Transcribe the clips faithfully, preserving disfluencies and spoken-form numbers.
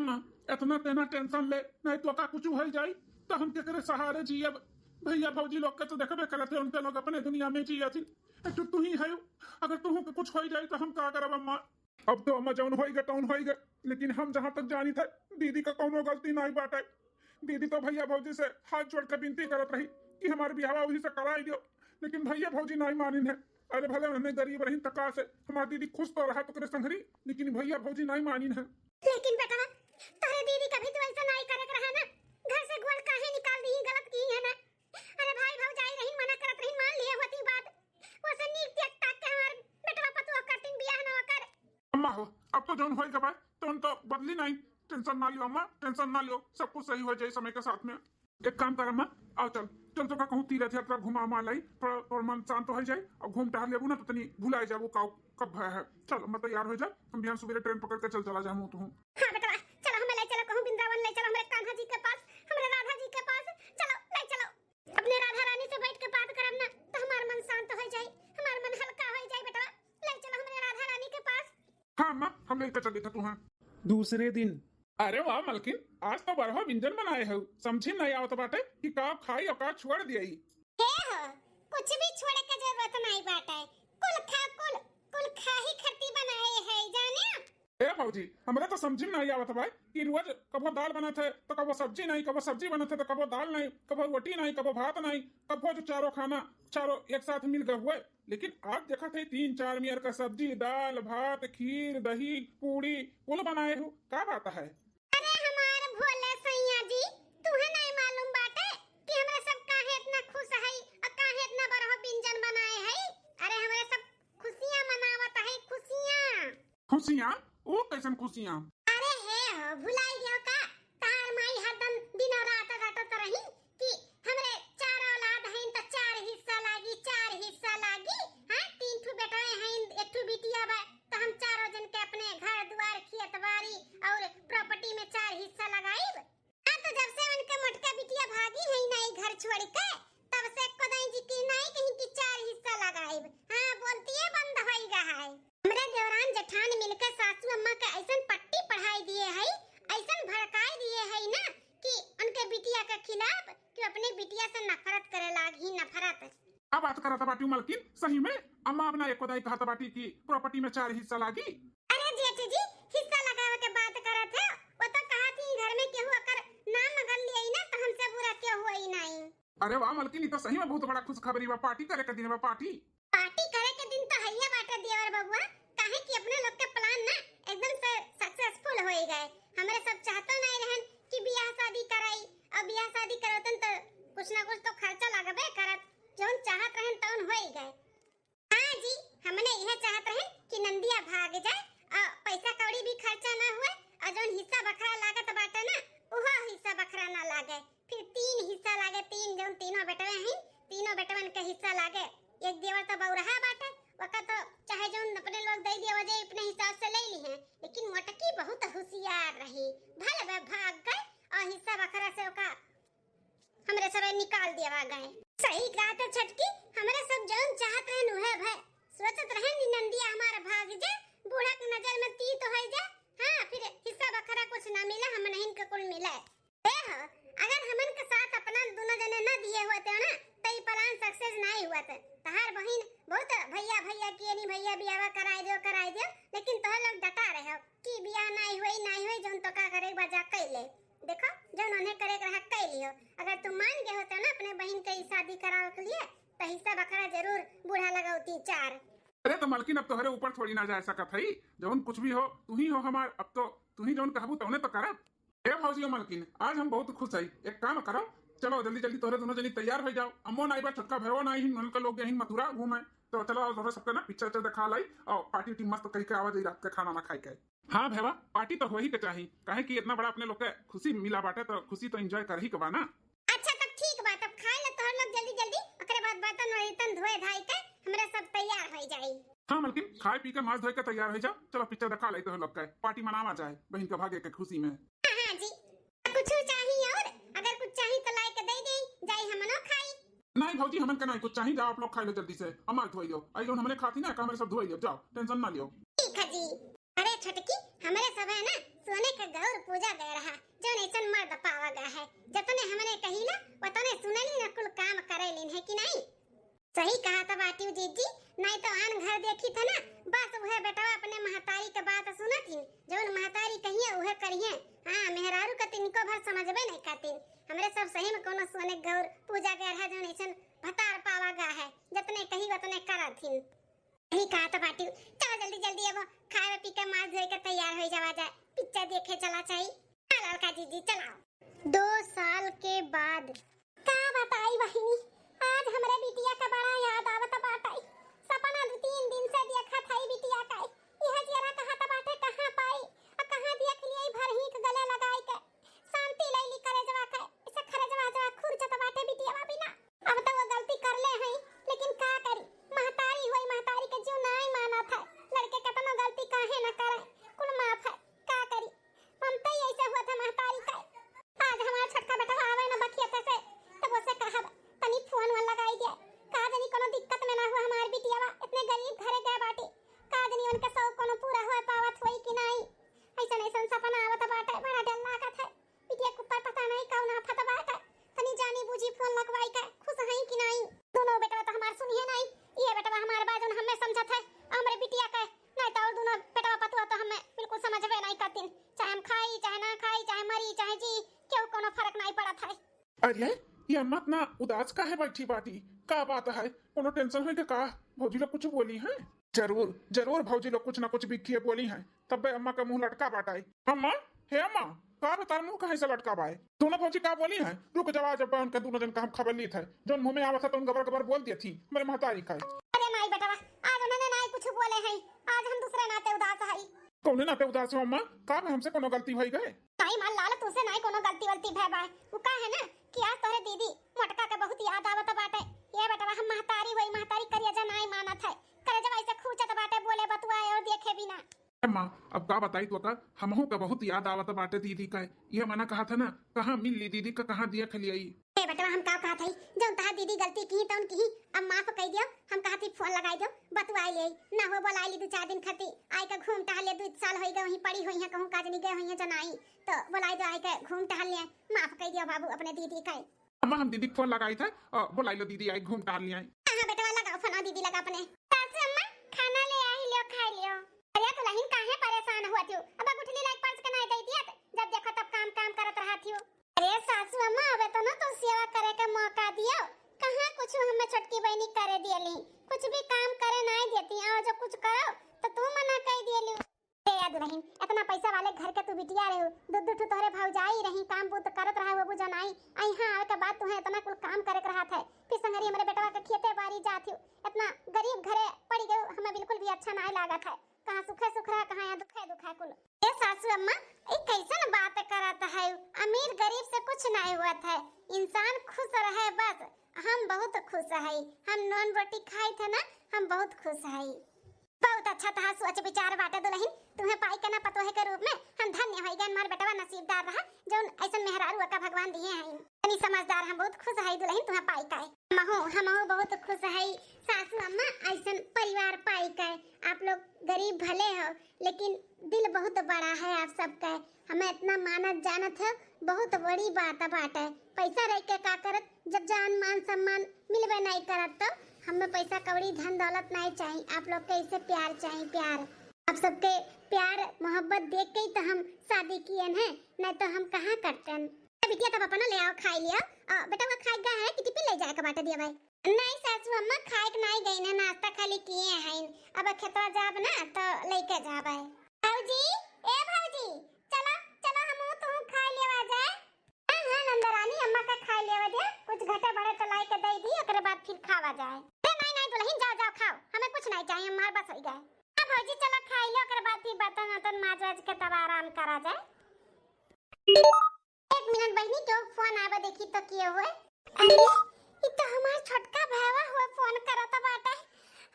ना, इतना तेना टेंशन ले, नहीं तो का कुछ हो जाई, तो हम केकरे सहारे जियब? भैया भौजी लोग के तो देखबे करत है, उनके लोग अपने दुनिया में जियत ही। एक तो तू ही है, अगर तू के कुछ हो जाई तो हम का करब अम्मा? अब तो अम्मा जौन होई गए तौन होई गए, लेकिन हम जहाँ तक जानी थे, दीदी का कौनो गलती नहीं बाटे। दीदी तो भैया भौजी से हाथ जोड़ के विनती करत रही कि हमार बियाह वही से कराई दियो, लेकिन भैया भौजी नहीं मानिन है। अरे भले उन्हें गरीब रही तका से हमार दीदी खुश तो रहा तो करे संघरी, लेकिन भैया भौजी नहीं मानिन है। लेकिन बेटवा, तोहरे दीदी कभी तो ऐसा नहीं करे के रहा ना, घर से गोड़ काहे निकाल दी, गलत की है ना। अरे भाई भौजाई रही, मना करत रही, मान लिए होती बात, वैसे नीक देख ताक के हमार बेटवा पतुआ करतीन बियाह ना कर। अम्मा हो, अब तो जौन होई गवा, तौन तो बदली नहीं। टेंशन ना लियो अम्मा, टेंशन ना लियो, सब कुछ सही हो जाए समय के साथ में। एक काम कर अम्मा, आओ चल, चल तो का कहूँ तीर्थ यात्रा घुमा उमा लाई, थोड़ा तोर मन शांत हो जाए और घूम टहल लेबू ना तो तनी भुला जाबू का कब भय है। चल अम्मा तैयार हो जा, हम बिहान सुबेरे ट्रेन पकड़ के चल चला जामू तू। हाँ बेटवा, चलो हमें ले चलो कहूँ वृंदावन ले चलो, हमरे कान्हा जी के पास, हमरे राधा जी के पास, चलो ले चलो। अपने राधा रानी से बैठ के बात करब ना तो हमार मन शांत हो जाए, हमार मन हल्का हो जाए बेटवा, ले चलो हमरे राधा रानी के पास। हाँ अम्मा, हम लेके चली था तू। हाँ। दूसरे दिन। अरे वाह मलकिन, आज तो बरहो व्यंजन बनाए हो, समझी नहीं आवत बाटे कि का खाई और का छोड़ दियाई। हे हो, कुछ भी छोड़े के जरूरत नहीं बाटे, कुल खा कुल, कुल खाही खरती बनाए है जाने। ए भौजी, हमरा तो समझी में नहीं आवत बा कि रोज कबो दाल बनत है तो कबो सब्जी नहीं, कबो सब्जी बनत है तो कबो दाल नहीं, कबो रोटी नहीं, कबो भात नहीं, कबो जो चारों खाना चारों एक साथ मिल गए हुए। लेकिन आज देखत है तीन चार मेर का सब्जी, दाल, भात, खीर, दही, पूड़ी कुल बनाए हो, का बात है? अरे हमार भोले सैया जी, तुहे नहीं मालूम बाटे कि हमरा सब काहे इतना खुश है और काहे इतना बरहो व्यंजन बनाए है? अरे हमरे सब खुशियाँ मनावत है, खुशियाँ। खुशियाँ? वो कैसन खुशियाँ? अरे हे हो, भुलाई गयो का? तार माई हरदम दिनों रात रटत रही कि हमरे चार औलाद हैं तो चार हिस्सा लागी, चार हिस्सा लागी। हाँ, तीन ठो बेटवे हैं, एक ठो बिटिया बा, तो हम चारों जन के अपने घर दुआर, खेत बाड़ी और प्रॉपर्टी में चार हिस्सा लगाइब। हाँ, तो जब से उनके मोटका बिटिया भागी है ना ई घर छोड़ के, तब से एको दाई जी की नहीं कहीं कि चार हिस्सा लगाइब। हाँ, बोलतिए बंद होई गा है। हमरे देवरान जेठान मिलके सासू अम्मा के ऐसन पट्टी पढ़ाई दिए है, ऐसन भड़काई दिए है ना कि उनके बिटिया के खिलाफ कि अपने बिटिया से नफरत करे लाग ही नफरत। का बात करत बाटी मलकिन, सही में अम्मा अपना एको दाई कहत बाटी कि प्रॉपर्टी में चार हिस्सा लागी। अरे जेठ जी, हिस्सा लगावे के बात करत है, वो तो कहा थी घर में केहू अगर नाम अगर लियाई ना तो हमसे बुरा केहू होई नहीं। अरे वाह मलकिन, ई तो सही में बहुत बड़ा खुशखबरी बा, पार्टी करे के दिन बा, पार्टी। पार्टी करे के दिन तो हइये बाटे देवर बबुआ, काहे कि अपने लोग के प्लान ना एकदम से सक्सेसफुल होई गए। हमरे सब चाहतो नहीं रहन कि बियाह शादी कराई, और बियाह शादी करतन तो कुछ ना कुछ तो खर्चा लगबे करत, जौन चाहत रहन तौन होई गए। हाँ जी, हमने यह चाहत रहे कि नंदिया भाग जाए और पैसा कौड़ी भी खर्चा ना हुए और जौन हिस्सा बखरा लागत बाटे ना, उहो हिस्सा बखरा ना लागे। फिर तीन हिस्सा लागे, तीन जौन तीनों बेटवे हैं, तीनों बेटवन के हिस्सा लागे। एक देवर तो बौरहा बाटे, ओका तो चाहे जौन अपने लोग दे दिया वजह अपने हिसाब से ले ली हैं, लेकिन मोटकी बहुत होशियार रही, भले भाग गए और हिस्सा बखरा से ओका हमरे सबे निकाल देवा गए। सही कहा तो छटकी, हमरे सब जौन चाहत रहन उहे भय। सोचत रहन कि नंदिया हमार भाग जा, बूढ़ा के नजर में तीत हो जा। हाँ, फिर हिस्सा बखरा कुछ ना मिला, हमनहिन के कुल मिले। ए हो, अगर हमन के साथ अपना दोनों जने न दिए होते हो ना, तो ई प्लान सक्सेस नहीं हुआ था। तहार बहिन बहुत भैया भैया किए नहीं, भैया बियाह कराए दियो, कराए दियो, लेकिन तोहर लोग डटा रहे हो कि बियाह नहीं हुई, नहीं हुई, जौन तो का करे बजा कैले। देखो, जौन उन्हें करे के रहा, कई लियो। अगर तू मान गए होते ना अपने बहन के ई शादी करावे के लिए, तो हिस्सा बखरा जरूर बूढ़ा लगौती चार। अरे तो मलकिन, अब तोहरे ऊपर थोड़ी ना जा सकत हई, जौन कुछ भी हो, तू ही हो हमार, अब तो तू ही जौन कहबू तौने तो करब। ए भौजी, ओ मलकिन, आज हम बहुत खुश हई। एक काम करो, चलो जल्दी जल्दी तोहरे दोनों जनी तैयार हो जाओ। अम्मो नाई बा, छोटका भैरवा नाई ही, उनके लोग गए हैं मथुरा घूमे, तो चलो तोहरे सबके ना पिक्चर उच्चर दिखा लाई और पार्टी उर्टी मस्त कह के आवा जाई रात के खाना ना खाए के। हाँ भैया, पार्टी तो होही के चाही, काहे कि इतना बड़ा अपने लोग के खुशी मिला बाटे, तो खुशी तो एंजॉय करही के बा ना। अच्छा, तब ठीक बा, तब खाए ला तोहर लोग जल्दी जल्दी, ओकरे बाद बर्तन वर्तन धोए धाई के हमरा सब तैयार हो जाई। हाँ मलकिन, खाए पी के माथ धोए के तैयार हो जाओ, चलो पिक्चर दिखा लाई तोहर लोग के, पार्टी मनावा जाए बहन के भागे के खुशी में। हाँ, हाँ जी, कुछ चाही और? अगर कुछ चाही तो लाई के दे दे, जाई हमनो खाई। नहीं भौजी, हमन के नहीं कुछ चाही, जाओ आप लोग खाई लो जल्दी से, हमार धोई लो, आई जौन हमने खाती ना, का हमरे सब धोई लो, जाओ टेंशन ना लियो। ठीक है जी। अरे छोटकी, हमरे सब है ना सोने के गौर पूजा गए रहा, जौन ऐसन मर्द पावा गया है, जतने हमने कही ना, वतने सुनली ना, कुल काम करे लीन है कि नहीं? सही कहा था बाटी जीजी, नहीं तो आन घर देखी था ना, बस उहे बेटवा अपने महतारी के बात सुनत ही, जौन महतारी कहिए उहे करिए। हाँ, मेहरारू के तिनको भर समझबे नहीं करतीन। हमरे सब सही में कोनो सोने गौर पूजा गए रहा, जौन ऐसन भतार पावा गया है, जतने कही वतने करत ही। सही कहा तो बाटी, चलो जल्दी जल्दी अब खाए पी के मार धोए के तैयार हो जावा जाए, पिक्चर देखे चला जाई। हाँ ललका जीजी चलाओ। दो साल के बाद। का बताई बहिनी, आज हमरे बिटिया का बड़ा याद आवत बाटे। सपना दू तीन दिन से देखत हई बिटिया का, यह जियरा कहत बाटे कहाँ पाई, आ कहाँ देख लिया भर हीक गले लगाई के। शांति लैली करेजवा के, इसे खरेजवा जवा खुरचत बाटे बिटियावा बिना। अब तो वो गलती कर ले हैं, लेकिन का करी, महतारी होई, महतारी के जीव नाई मानत है। लड़के केतनो गलती काहे न करे, कुल माफ है, का करी। ममता ही ऐसे हुआ था महतारी का। आज हमार छोटका बेटा आवे न बखियत से, तब उसे कहब, तनी फोन वोन लगाई दे। का जनी कोनो दिक्कत में ना हुआ हमार बिटियावा, इतने गरीब घरे गए बाटी। का जनी उनके शौक कोनो पूरा होए पावत होई कि नाई। ऐसन ऐसन सपना आवत बाटे, बड़ा डर लागत है। बिटिया के ऊपर पता नहीं कौन आफत बाटे। तनी जानी बूझी फोन लगवाई के, खुश हई कि नाई। दोनों बेटवा तो हमार सुनिए नाई। ये बेटवा हमार बा जौन हमें समझत है, हमरे बिटिया के। नहीं तो और दोनों बेटवा पतुआ तो हमें बिल्कुल समझबे नहीं करतीन। चाहे हम खाई, चाहे ना खाई, चाहे मरी, चाहे जी, केहू कोनो फर्क नहीं पड़त है। अरे, ये अम्मा इतना उदास काहे बैठी बाटी? का बात है? कोनो टेंशन है के का? भौजी लोग कुछ बोली हैं? जरूर, जरूर भौजी लोग कुछ ना कुछ बिखिए बोली हैं, तब्बे अम्मा का मुंह लटका बाटा है। अम्मा, हे अम्मा, का बे तार मुंह काहे से लटका बाए? दोनों भौजी का बोली हैं? रुक जावा, जब उनका दोनों जन का हम खबर ली थे, जौन मुंह में आवत है तो उन गबर गबर बोल दिए थी, मेरे महतारी का। अरे माई बेटवा, आज उन्होंने ना कुछ बोले हैं, आज हम दूसरे नाते उदास है। कौने नाते उदास हो अम्मा? का बे हमसे कोनो गलती भई गए? नाई माँ लाल, तुसे नाई कोनो गलती वलती भय बाय। उ का है ना कि आज तोहरे दीदी मोटका के बहुत याद आवत बाटे। ये बेटवा हम महतारी होई, महतारी करिया जा नाई मानत है। करे जब ऐसे खूचत बाटे बोले बतुआए और देखे बिना। अम्मा, अब का बताई तो का, हमहू के बहुत याद आवत बाटे दीदी का। ये मना कहा था ना, कहाँ मिल ली दीदी का, कहाँ देख लियाई। ए बेटवा, हम का कहत हई, जौन तहार दीदी गलती की तौन की, अब माफ कई दियो। हम कहत हई फोन लगाई दियो, बतुआई ले, ना हो बोलाई ली दू चार दिन खाती, आई के घूम टहल ले, दू साल होई गए वहीं पड़ी होई हैं, कहूँ काज नहीं गए होई हैं जनाई, तो बोलाई दो आई के घूम टहल ले, माफ कई दियो बाबू अपने दीदी का। अम्मा हम दीदी के फोन लगाई थे, अ, बोलाई लो दीदी आई घूम टहल ले आई। हाँ हाँ बेटवा लगाओ फोन, दीदी लगा अपने। सासू अम्मा खाना ले आई लियो, खाई लियो। अरे दुलहिन काहे परेशान हुआ थियो, अब गुठली लाइक पर्स के नहीं दे दिया, जब देखो तब काम काम करत रहा थियो। अरे सासू अम्मा, अबे तो ना तो सेवा करे के मौका दियो। कहाँ कुछ हमें छोटकी बहनी करे दियली, कुछ भी काम करे नाई देती। और जो कुछ करो तो तू मना कर दियली। ए या दुलहिन, इतना पैसा वाले घर के तू बिटिया रहे, दू दू ठू तोहरे भौजाई रही, काम बूत करत रहा वो बुझा नाई। आई हाँ आवे के बाद तुहे इतना कुल काम करे के रहा था, फिर संगरी हमरे बेटवा के खेते बारी जात हो, इतना गरीब घरे पड़ी गयो, हमें बिल्कुल भी अच्छा नाई लागत है। कहाँ सुखे सुख रहा, कहाँ यहाँ दुखे दुख है कुल। ए सासू अम्मा, ई कैसन बात करत है? अमीर गरीब से कुछ नहीं हुआ है, इंसान खुश रहे बस। हम बहुत खुश है, हम नॉन रोटी खाई थे ना, हम बहुत खुश है। बहुत अच्छा तहार सोच विचार बाटे दुलहिन, तुम्हें पाई के ना पतोहे के रूप में हम धन्य होई गए, हमार बेटवा नसीबदार रहा जौन ऐसन मेहरारू का भगवान दिए हैं। इतनी समझदार, हम बहुत खुश है दुलहिन तुम्हें पाई का। हमहू, हमहू बहुत खुश है सासू अम्मा, ऐसन परिवार पाई का। आप लोग गरीब भले हो, लेकिन दिल बहुत बड़ा है आप सबका। हमें इतना मानत जानत है, बहुत बड़ी बात बाटे। पैसा रह के का करत, जब जान मान सम्मान मिलबे नहीं करत, तो हमें पैसा कौड़ी धन दौलत नहीं चाहिए। आप लोग के इसे प्यार चाहिए, प्यार। आप सबके प्यार मोहब्बत देख के ही तो हम शादी किए हैं, नहीं तो हम कहाँ करते हैं। बिटिया तब अपना ले आओ, खाई लिया। आ, बेटा वो खाए गया है कि टिफिन ले जाए के बाटे दिया भाई? नहीं सासू अम्मा, खाए के नाई गई ना, नाश्ता खाली किए हैं। अब खेतवा जाब ना तो लेके जाब है। भौजी, ए भौजी, चलो चलो, हम तू खाए लेवा जाए। हाँ हाँ नंदरानी, अम्मा का खाए लेवा दे, कुछ घटे बढ़े तो लाई के दे दी, ओकरे बाद फिर खावा जाए। अरे नहीं नहीं दुलहिन, जाओ जाओ खाओ, हमें कुछ नहीं चाहिए, हमारे बस हो गए। हाँ भौजी चलो खाई लो, ओकरे बाद फिर बर्तन वर्तन माज वाज के तब आराम करा जाए। एक मिनट बहिनी, केहू फोन आवा देखी तो के हुए। अरे, ई तो हमार छोटका भावा हुआ फोन करत बाटे।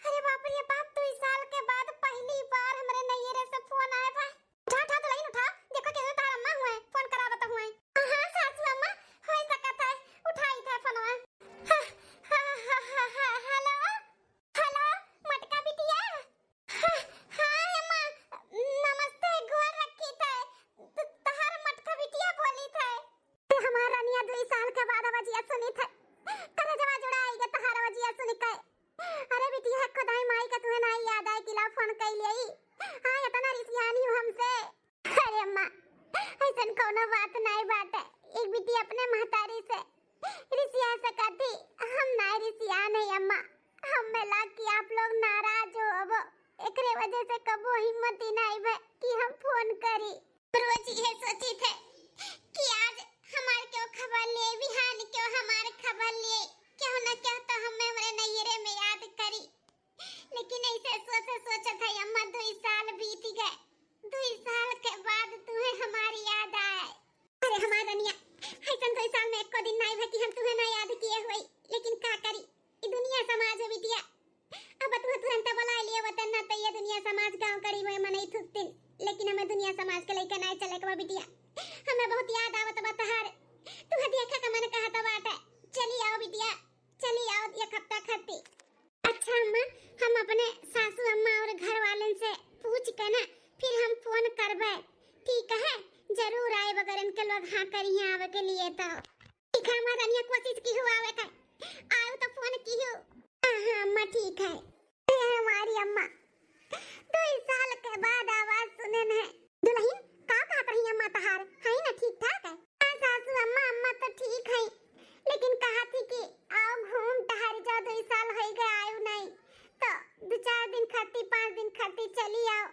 अरे बाप रे बाप, दुई साल के बाद पहली बार हमरे नैयरे से फोन आए बा। उठा, उठा दुलहिन उठा, देखो केहू तार अम्मा हुए, फोन करावत हुए। हाँ, सासू अम्मा, हो सकत है, उठाई थे फोनवा। हाँ, हाँ, हाँ, हाँ, हाँ, हेलो, हेलो, मोटका बिटिया। हाँ, हाँ, अम्मा, नमस्ते। कइ लेई। हाँ, इतना रिसियानी हो हमसे। अरे अम्मा, ऐसन कौनो बात नाई बाटे। एक बिटिया अपने महतारी से रिसिया सकती, हम नाई रिसिया नहीं अम्मा। हम में लाग कि आप लोग नाराज हो, अब एकरे वजह से कबो हिम्मत ही नाई भे कि हम फोन करी। रोज ये सोची थे कि आज हमार क्यों खबर लिए, बिहान क्यों हमार खबर लिए, क्यों न क्यों तो हमें हमरे नैहरे में याद करी। लेकिन ऐसे सोचे सोचत है अम्मा, दुई साल बीत गए, दुई साल के बाद तुम्हें हमारी याद आए। अरे हमार रनिया, ऐसन दुई साल में एको दिन नाई भे कि हम तुम्हें ना याद किए हुई, लेकिन का करी, ई दुनिया समाज है बिटिया। अब तुम्हें तुरंत बुला लिए वतन ना तो ये दुनिया समाज गाँव करी हुए मनई थुकतिन, लेकिन हमें दुनिया समाज के लेके नाई चले के बा बिटिया। हमें बहुत याद आवत बा तहार, तुम्हें देखे के मन कहत बाटे। चली आओ बिटिया, चली आओ एक हफ्ता खाती। अच्छा अम्मा, हम अपने सासू अम्मा और घर वालन से पूछ के ना फिर हम फोन करबे, ठीक है? जरूर आए अगर इनके लोग हाँ करी हैं आवे के लिए तो। ठीक है अम्मा, रनिया कोशिश की हुआ आवे का, आयो तो फोन की हो। हाँ हाँ अम्मा ठीक है। अरे हमारी अम्मा, दुई साल के बाद आवाज सुने न है। दुलहिन, का कहत रही अम्मा तहार, है ना ठीक ठाक है? हाँ सासू अम्मा, अम्मा तो ठीक है, लेकिन कहा थी कि आओ घूम टहर जाओ, दुई साल होई गए आयो नहीं, तो दो चार दिन खाती, पाँच दिन खाती चली आओ।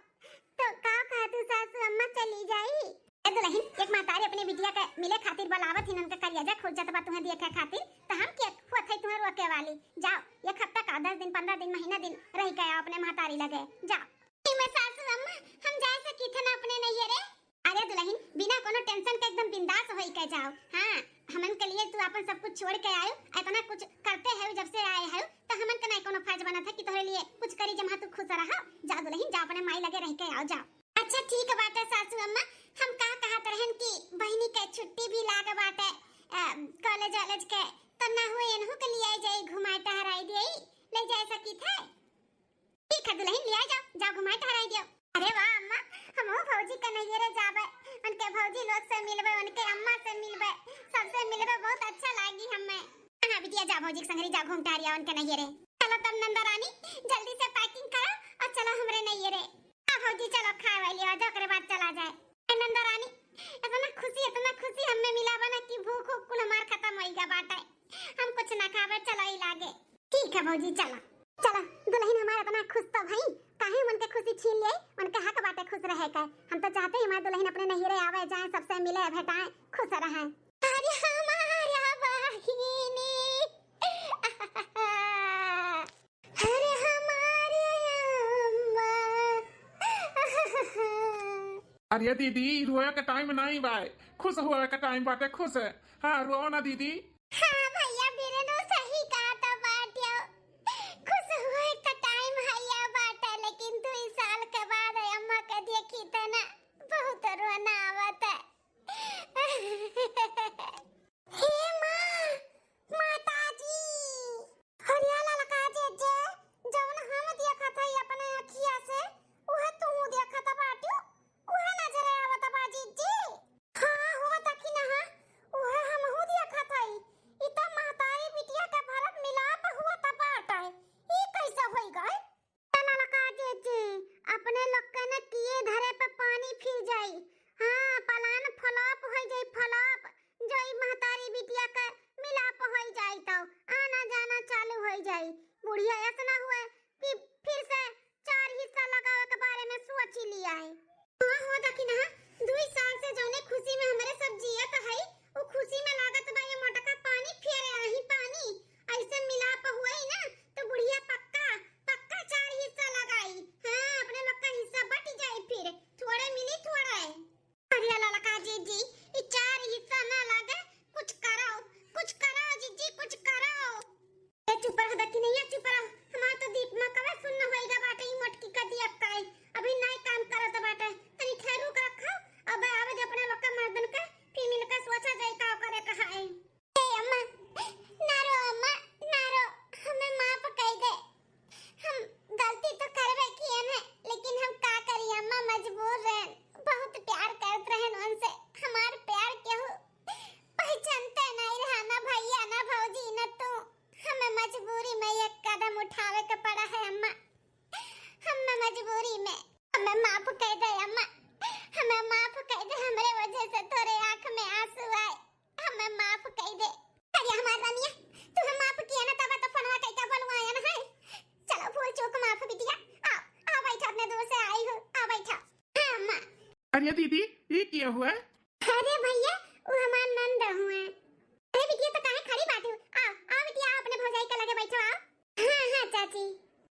तो का कहा तू सासू अम्मा चली जाई? ए दुलहिन, एक महतारी अपने बिटिया के मिले खातिर बुलावत हिन, उनके करिया जा खोजत बा तुहें देखे खातिर, तो हम के हुआ थे तुहें रोके वाली? जाओ, एक हफ्ता का, दस दिन, पन्द्रह दिन, महीना दिन रह के आओ अपने महतारी लगे, जाओ। ई में सासू अम्मा, हम जा सकी थे ना अपने नैहरे? अरे दुलहिन, बिना कोनो टेंशन के एकदम बिंदास होई के जाओ। हाँ, हमन के लिए तू अपन सब कुछ छोड़ के आयो, इतना कुछ करते है जब से आए है, तो हमन के नहीं कोनो फर्ज बनत है कि तोहरे लिए कुछ करी जमा तू खुश रहो। जाओ दुलहिन, जाओ अपने माई लगे रह के आओ, जाओ। अच्छा ठीक बाटे सासू अम्मा, हम का कहत रहन कि बहिनी के छुट्टी भी लाग बाटे, अ, कॉलेज वॉलेज के, तो ना हुए इनहू के लिए जाई, घुमाए टहराई देई, ले जाए सकी थे। ठीक है दुलहिन, ले आ जाओ, जाओ घुमाए टहराई दियो। अरे वाह अम्मा, हमहू भौजी के नैहरे जाबे, उनके भौजी लोग से मिलबे, उनके अम्मा से मिलबे, सबसे मिलबे, बहुत अच्छा लागी हमें। हाँ बिटिया, जा भौजी के संगरी जा, घूम टहरिया उनके नैहरे। चलो तब नंदा रानी, जल्दी से packing करो और चलो हमरे नैहरे। हाँ भौजी चलो, खाए वाली हो जाओ, ओकरे बाद चला जाए। ए नंदा रानी, इतना खुशी, इतना खुशी हमें मिला बा ना कि भूख उख कुल हमार खत्म होई गया बाटे, हम कुछ ना खाबे, चलो ही लागे। ठीक है भौजी, चला। चला, दुलहिन हमार इतना खुश तो भई, काहे उनके खुशी छीन लिए? उनके हक बाटे खुश रहे के। हम तो चाहते हैं हमार दुलहिन अपने नैहरे आवे, जाए, सबसे मिले, भेटाए, खुश रहे। अरे हमार बहिनी, अरे हमार अम्मा। अरे दीदी, रोए के time नहीं बाय, खुश होए के time बाटे, खुश। हाँ, रो ना दीदी। हाँ भैया, बिरनो सही कहत बाट्यो। खुश होए के time हइया बाटे, लेकिन दुई साल के बाद अम्मा के देखी त ना, बहुत रोना आवत है। हे माँ, माता जी। हरिया ललका जे, जे, जौन हम देखत हई अपने अखिया से, उहे तू देखत बाट्यो, उहे नजरे आवत बा जीजी। हाँ हो दखिनहा, उहे हमहू देखत हई। ई त महतारी बिटिया के भरत मिलाप हुआ त बाटे। ई कैसे होई गए? ललका जीजी, अपने लोग के न किए धरे पे पानी फिर जाई। हाँ, plan flop होई जाई, flop। जो ई महतारी बिटिया के मिलाप होई जाई तो आना जाना चालू होई जाई। बुढ़िया ऐसा ना हुए कि फिर से चार हिस्सा लगावे के बारे में सोच ही लिया है। हाँ हो दखिनहा, दुई साल से जौने खुशी में हमरे सब जियत हई, उ खुशी में लागत बा ये मोटका पानी फेरे आही पानी। ऐसे मिलाप हुई ना तो बुढ़िया पक्का, पक्का चार हिस्सा लगाई। हाँ, अपने लोग का हिस्सा बट जाई, फिर थोड़े मिली थोड़े। अरे ललका जीजी, ई चार हिस्सा ना लागे, कुछ कराओ, कुछ कराओ जीजी, कुछ कराओ। ए चुप रह दखिनहा, चुप रह। हमार तो दिमागवा सुन्न होइगा बाटे, ई मोटकी का दिया काई अभी नाई काम करत बाटे। तनी ठहरू का रखा, हमें माफ कइ दे अम्मा, हमें माफ कइ दे, हमरे वजह से तोरे आँख में आँसू आए, हमें माफ कइ दे। अरे हमार रनिया, तू हम माफ किया ना, तब तो फोनवा कइ के बोलवाया ना है। चलो भूल चूक माफ बिटिया, आओ, आओ बैठा, अपने दूर से आई हो, आओ बैठा। हाँ अम्मा। अरे दीदी, ये क्या हुआ? अरे भैया, वो हमार नंद हुए। अरे बिटिया, तो काहे खड़ी बाटू? आओ, आओ बिटिया, आओ अपने भौजाई के लगे बैठो, आओ। हाँ, हाँ चाची।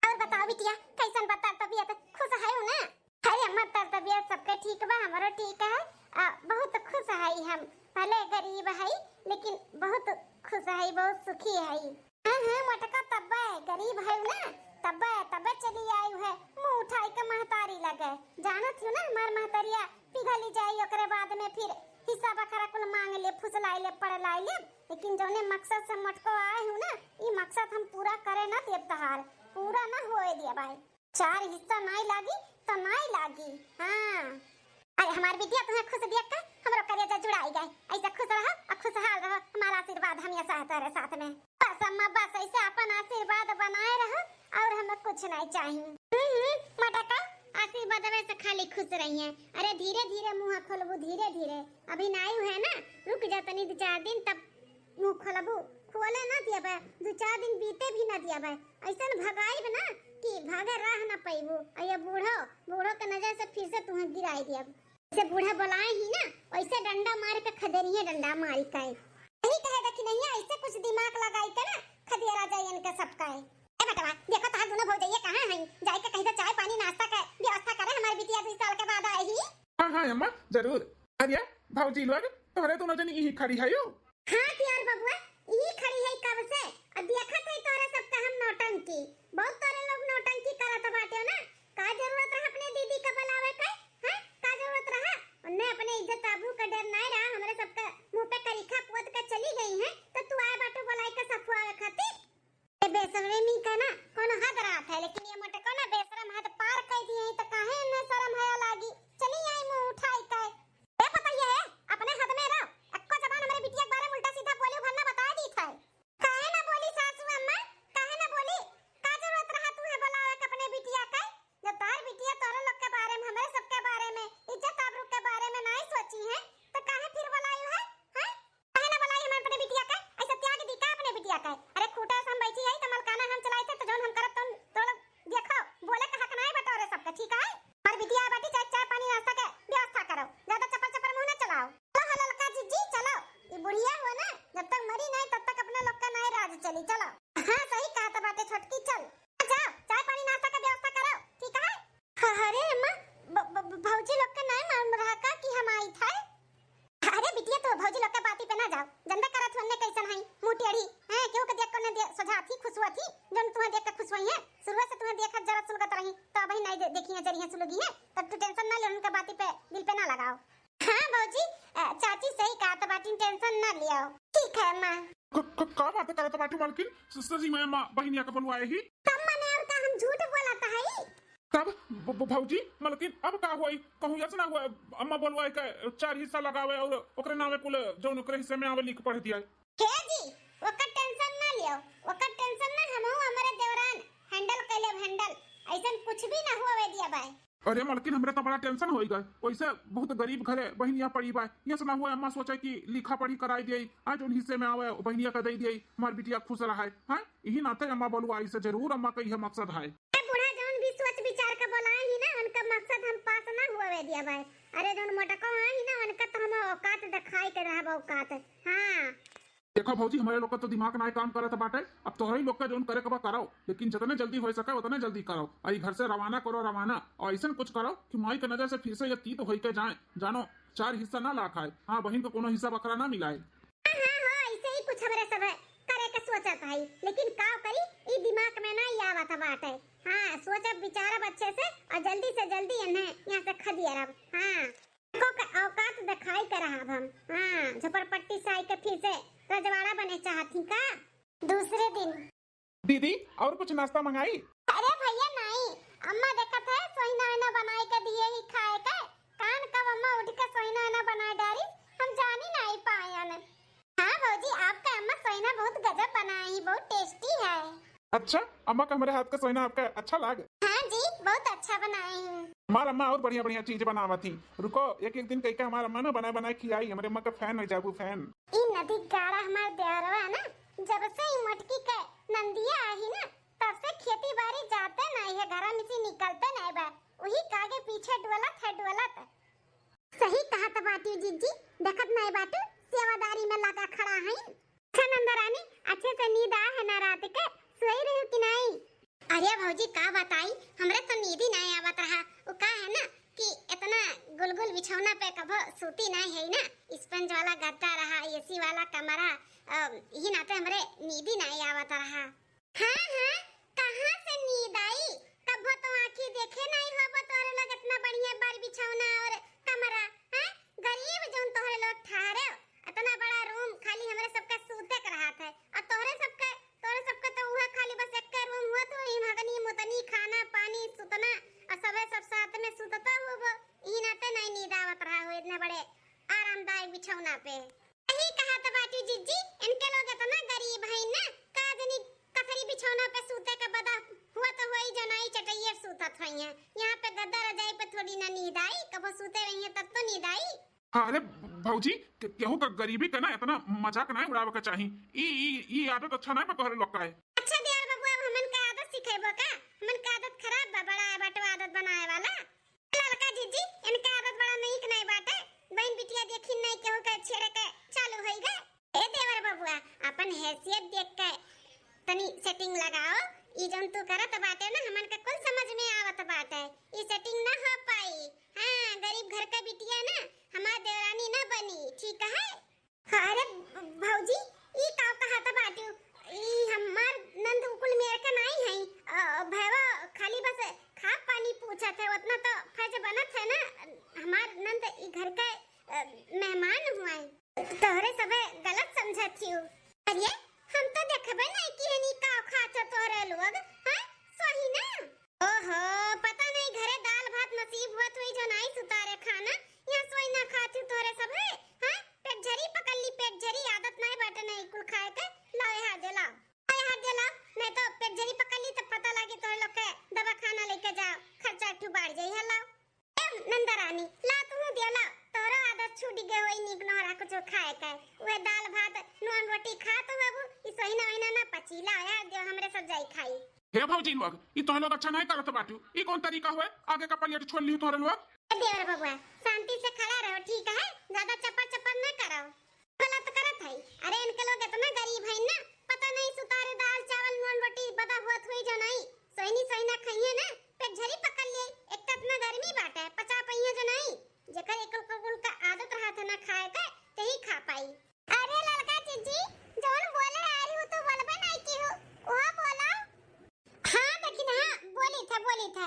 और बताओ बिटिया, कैसन बा तबियत? खुश है ना? अरे अम्मा, तर तबियत सबके ठीक बा, हमरो ठीक है। आ, बहुत खुश है हम, भले गरीब है लेकिन बहुत खुश है, बहुत सुखी है। हाँ, हाँ, मोटका तब्बे गरीब है ना, तब्बे, तब्बे चली आई है, मुँह उठाई के महतारी लगे। जानत हो ना, हमार महतरिया पिघली जाई, ओकरे बाद में फिर हिस्सा बखरा कुल मांग ले, फुसलाई ले, पड़लाई ले। लेकिन जौने मकसद से मोटको आए हूँ ना, ई मकसद हम पूरा करे ना देब तहार, पूरा ना होए देब भाई। चार हिस्सा नाई लागी तो नाई लागी। हाँ। अरे हमार बिटिया, तुम्हें खुश देख के हमरो करेजा जुड़ाई गए। ऐसे खुश रहो और खुशहाल रहो, हमारा आशीर्वाद हमेशा है तेरे साथ में। बस अम्मा बस, ऐसे अपन आशीर्वाद बनाए रहो और हमें कुछ नहीं चाहिए। हम्म, हम्म, मटका आशीर्वाद में से खाली खुश रही है। अरे धीरे धीरे मुँह खोलबू, धीरे धीरे, अभी नाई है ना, रुक जा तनी दो चार दिन, तब मुँह खोलबू, खोले ना दियाबे, दो चार दिन बीते भी ना दियाबे। ऐसन भगाइब ना कि भागे राह ना पैबू। और ये बूढ़ो, बूढ़ो के नजर से फिर से तुहें गिराई दियाब। जैसे बूढ़ा बोलाए ही ना, वैसे डंडा मार के खदेरिए, डंडा मारी के। यही कहे देखी नहीं है, ऐसे कुछ दिमाग लगाई के ना खदेरा जाए इनके सबका। ए बेटवा, देखो तहार दोनों भौजैया कहाँ हैं, जाए के कहीं से चाय पानी नाश्ता के व्यवस्था करे, हमारे बिटिया दो साल के बाद आए ही। हाँ, हाँ, अम्मा, जरूर। अरे, भौजी लोग, तोहरे दोनों जनी इही खड़ी हयो? हाँ, तियार बबुआ, इही खड़ी है कब से। अब देखत है तोहरे सबका हम नौटंकी। बहुत तोहरे लोग नौटंकी करत बाटे ना। का जरूरत रहा अपने दीदी का बुलावे के? हैं? का जरूरत रहा? उन्हें अपने इज्जत आबरू का डर नाय रहा, हमरे सबका मुंह पे करीखा पोत के चली गई हैं, तो तू आए बाटू बुलाए के सफुआवे खातिर? ए बेशरमी का ना कोनो हद रहत है, लेकिन ये मोटको ना बेशरम हद पार कर दिए हैं, तो काहे इन्हें शर्म हया लागी? चली आई मुंह उठाई के। ए पतैया है, अपने हद में रहो, एक्को जबान हमरे बिटिया के बारे में उल्टा सीधा बोले भर ना बता दी था। काहे ना बोली सासू अम्मा, काहे ना बोली? का जरूरत रहा तुम्हें बुलावे के अपने बिटिया के? जब तार बिटिया तोरे लोग के बारे में, हमरे सबके बारे में, इज्जत आबरू के बारे में नहीं सोची है, तो काहे फिर बुलाई है? हैं? काहे ना बुलाई हम अपने बिटिया के? ऐसा त्याग दी का अपने बिटिया के? अरे खूटा से हम बैठी है तो मलकाना हम चलाई थे, तो जौन हम करब तौन तोड़ देखो, बोले का हक नहीं बटोरे सबके, ठीक है? हमार बिटिया बाटी, चाय, चाय पानी नाश्ता के व्यवस्था करो, ज्यादा चपर चपर मुंह ना चलाओ। चलो हो ललका जीजी, चलो, ये बुढ़िया हुआ ना, जब तक मरी नहीं तब तक अपने लोग का नहीं राज चली। चलो। हाँ सही कहा तो बाटे छोटकी, चल जाओ, चाय पानी नाश्ता के व्यवस्था करो, ठीक है? हाँ, अरे अम्मा, ब-, ब-, ब-, भौजी लोग के नहीं मालूम रहा का कि हम आई थे? अरे बिटिया, तू भौजी लोग के बाती पे ना जाओ, जनबे करत हो अन्ने कैसन हई, मुंह टेढ़ी, हैं, केहू के देख के न दे-, सोझात ही, खुश हुआ थी, जौन तुम्हें देख के खुश हुई है। शुरुए से तुम्हें देखत जरत सुलगत रही, तो अबही नहीं दे-, देखी है, जरी है, सुलगी है, तब तू tension ना ले, उनके बाती पे, दिल पे ना लगाओ। हाँ भौजी, अ, चाची सही कहा तो बाटी, tension ना लियो। ठीक है माँ। क-, क-, का बात करत बाटी मालकिन? स-, सही में माँ बहिनिया के बुलवाए ही? तब मने और का हम झूठ बोलत हई? तब ब-, ब-, भौजी, मलकिन, अब का होई? कहूँ यस ना हुआ, अम्मा बोलवाए के चार हिस्सा लगावे और ओकरे नामे कुल जौन ओकरे हिस्से में आवे लिख पढ़ दिया। हे जी, ओकर tension ना लियो, ओकर tension ना, हमहू हमरे देवरान handle कैले handle, ऐसन कुछ भी ना हुआ दिया बाय। अरे मलकिन, हमरे तो बड़ा tension होई गए, वैसे बहुत गरीब घरे बहिनिया पड़ी बाय, यस ना हुआ अम्मा सोचे कि लिखा पढ़ी कराई दिए, आज उन हिस्से में आवे बहिनिया का दे दिए, हमार बिटिया खुश रहा है, हाँ? यही नाते अम्मा बोलवाई से जरूर अम्मा का यह मकसद है। ए बूढ़ा जौन भी सोच विचार के बोलाए ही ना, उनका मकसद हम पास ना हुए दिया भाई। अरे जौन मोटको है ही ना, उनका तो हम औकात दिखाई के रहब औकात। हाँ। देखो भौजी, हमारे लोग का तो दिमाग ना काम करत बाटे। अब तोहरे लोग का जौन करे के बा कराओ, लेकिन जितने जल्दी हो सके उतने जल्दी कराओ। और ई घर से रवाना करो, रवाना। और ऐसन कुछ कराओ कि माई के नजर से फिर से ये तीत होई के जाए। जानो, चार हिस्सा ना ला खाए। हाँ, बहिन को कोनो हिस्सा बखरा ना मिलाए। हाँ, हाँ, हो, ऐसे ही कुछ हमरे सब करे के सोचत हई, लेकिन का करी, ई दिमाग में ना ही आवत बाटे। हाँ, सोचब विचारब अच्छे से और जल्दी से जल्दी इन्हें यहाँ से खदियरब। हाँ, को का औकात दिखाई के रहब हम। हाँ, झोपड़पट्टी से आई के फिर से रजवाड़ा बने चाहत ही का? दूसरे दिन। दीदी, और कुछ नाश्ता मंगाई? अरे भैया नहीं, अम्मा देखत है सोहिना ओहिना बनाए के दिए ही खाए के। कान कब अम्मा उठ के सोहिना ओहिना बनाए डारिस, हम जानी नहीं पायन। हाँ भौजी, आपका अम्मा सोहिना बहुत गजब बनाई, बहुत tasty है। अच्छा, अम्मा का हमारे हाथ का सोहिना आपका अच्छा लाग? हाँ जी, बहुत अच्छा बनाए हैं। हमार अम्मा और बढ़िया बढ़िया चीज बनावत ही। रुको, एक एक दिन कइके हमार अम्मा ना बनाए बनाए खियाई। हमरे अम्मा का फैन हो जाबू, फैन। ई नदी गाड़ा हमार देवरवा ना, जब से ई मोटकी के नंदिया आई ना, तब से खेती बारी जाते नहीं है, घरा में से निकलते नहीं बा। वही कागे पीछे डोलत है, डोलत। सही कहत बाटी जिज्जी, देखत नहीं बाटू, सेवादारी में लगा खड़ा है। अच्छा नंदरानी, अच्छे से नींद आ है ना रात के, सोई रहू कि नहीं? अरे भौजी, का बताई, हमरे तो नींद ही नहीं आवत रहा। वो का है ना कि इतना गुलगुल बिछौना पे कभो सूती नहीं है ना, स्पंज वाला गद्दा रहा, एसी वाला कमरा, अ, यही नाते हमरे नींद ही नहीं आवत रहा। हाँ, हाँ, कहाँ से नींद आई? कभो तो आँखी देखे नहीं होबो तोहरे लोग इतना बढ़िया बर बिछौना और कमरा, हैं? गरीब जौन तोहरे लोग ठहरे, इतना बड़ा रूम खाली हमरे सबका सूते के रहत है, और तोहरे सबके, तोहरे सबके तो उहे खाली बस एक्के रूम हुआ तो वही मगनी मुतनी, खाना पानी, सुतना, और सबे सब साथ में सुतता होबो, यही नाते नहीं नींद आवत रहा हो इतने बड़े आरामदायक बिछौना पे। सही कहत बाटू जिज्जी, इनके लोग इतना गरीब है ना, का जनी कथरी बिछौना पे सूते के बदा हुआ तो होई, जनाई चटैया सूतत होई है। यहाँ पे गद्दा रजाई पे थोड़ी ना नींद आई, कबो सूते रही है तब तो नींद आई। हाँ, अरे भौजी, के-, केहू का गरीबी का ना इतना मजाक ना उड़ावे के चाही। ई, ई, ई आदत अच्छा ना बा तोहरे लोग का है। अच्छा देवर बाबू, अब हमन का आदत सिखेबो का? हमन का आदत खराब बा, बड़ा बाटो आदत बनाए वाला। ललका जिज्जी, इनके आदत बड़ा नीक नहीं बाटे। बहन बिटिया देखी नहीं केहू के छेड़े के चालू होई गए। ए देवर बबुआ, अपन हैसियत देख के तनी सेटिंग लगाओ। ई जौन तू करत बाटे ना, हमन के कुल समझ में आवत बाटे। ई सेटिंग ना हो पाई। हाँ, गरीब घर के बिटिया ना, हमार देवरानी ना बनी, ठीक है? अरे भौजी, ई का कहत बाटू? ई हमार नंद उकुल मेर के नाई है। अ, भैवा खाली बस खा पानी पूछत है, उतना तो फर्ज बनत है ना। हमार नंद ई घर के, अ, मेहमान हुआ है। तोहरे सबे गलत समझत हियो। अरे, हम तो देखबे नहीं कि हनी का खात हो तोहरे लोग, हाँ? सही ना? ओहो, पता नहीं घरे दाल भात नसीब हुआ थोई जो नाई सुतारे खाना, यहाँ सोई ना खात हो तोहरे सबे, हाँ? पेट झरी पकड़ ली, पेट झरी, आदत नाई बाटे नहीं कुल खाए के। लाओ यहाँ दे लाओ, लाओ यहाँ दे लाओ, नहीं तो पेट झरी पकड़ ली तो पता लागे तोहरे लोग के दवाखाना लेके जाओ, खर्चा एक ठू बढ़ जाई है। लाओ। ए नंदरानी, ला तुहू दिया ला, तोहरो आदत छूट गए होई नीक नोहरा कुछ खाए के। उहे दाल भात, नून रोटी खात हो बाबू, ई सोहिना ओहिना ना पची, ला यार दियो हमरे सब जाई खाई। हे भौजी लोग, ई तोहरे लोग अच्छा नहीं करत बाटू, ई कौन तरीका हुए? आगे का पलिया छोड़ ली तोहरे लोग। ए देवर बबुआ, शांति से खड़ा रहो, ठीक है? ज्यादा चपर चपर ना करो। गलत करत है। अरे इनके लोग इतना गरीब है ना, पता नहीं सुतारे दाल चावल नून रोटी बदा हुआ थोई जो नहीं। सोहिनी सोहिना खाइए ना, पेट झरी पकड़ लिए। एक तो इतना गर्मी बाटे, पचा पाइए जो नहीं। जेकर एक कुल का आदत रहा था ना खाए के, तेही खा पाई। अरे ललका जिज्जी, जौन बोले आ रही हो तो बोलबे नहीं की हो, वो बोला। हाँ दखिनहा, बोली था, बोली था।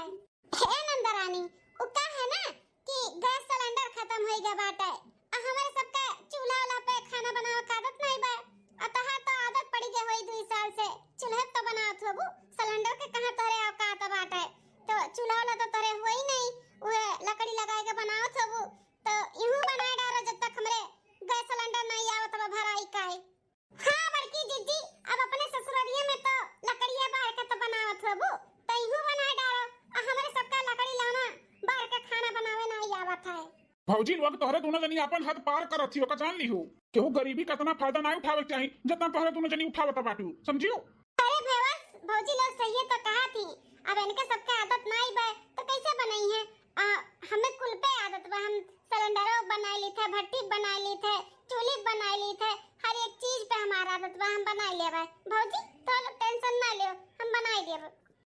हे नंदरानी, उ का है ना कि गैस सिलेंडर खतम होई गया बाटे। आ हमरे सबके चूल्हा वाला पे खाना बनावे के आदत नहीं बा। आ तहार तो आदत पड़ी गई होई दुई साल से। चूल्हे पे तो बनावत होबू, सिलेंडर के कहाँ तोहरे औकात बाटे। तो चूल्हा वाला तो तोहरे होई नहीं, उहे लकड़ी लगाए के बनावत होबू। तो इहू बनाए डारो जब तक हमरे गैस सिलेंडर नहीं आवत बा भराई काहे। हाँ बड़की जिज्जी, अब अपने ससुररिये में तो लकड़िया बार के तो बनावत होबू, तो इहू बनाए डारो। आ हमरे सबका लकड़ी लाना बार के खाना बनावे ना आवत है। भौजी लोग तोहरे दोनों जनी आपन हद पार करत ही, ओका जान लिहू। केहू गरीबी का इतना फायदा ना उठावे के चाही, जितना तोहरे दोनों जनी उठावत बाटू, समझियो? अरे भैया, भौजी लोग सही तो कहा थी, अब इनके सबके आदत ना आई बा, तो कैसे बनई है? आ, हमें कुल पे आदत बा, हम सिलेंडरो बनाए ली थे, भट्टी बनाए ली थे, चूल्ही बनाए ली थे, हर एक चीज पे हमारा आदत बा, हम बनाए लेबे। भौजी, तो लोग टेंशन ना लियो, हम बनाए देब।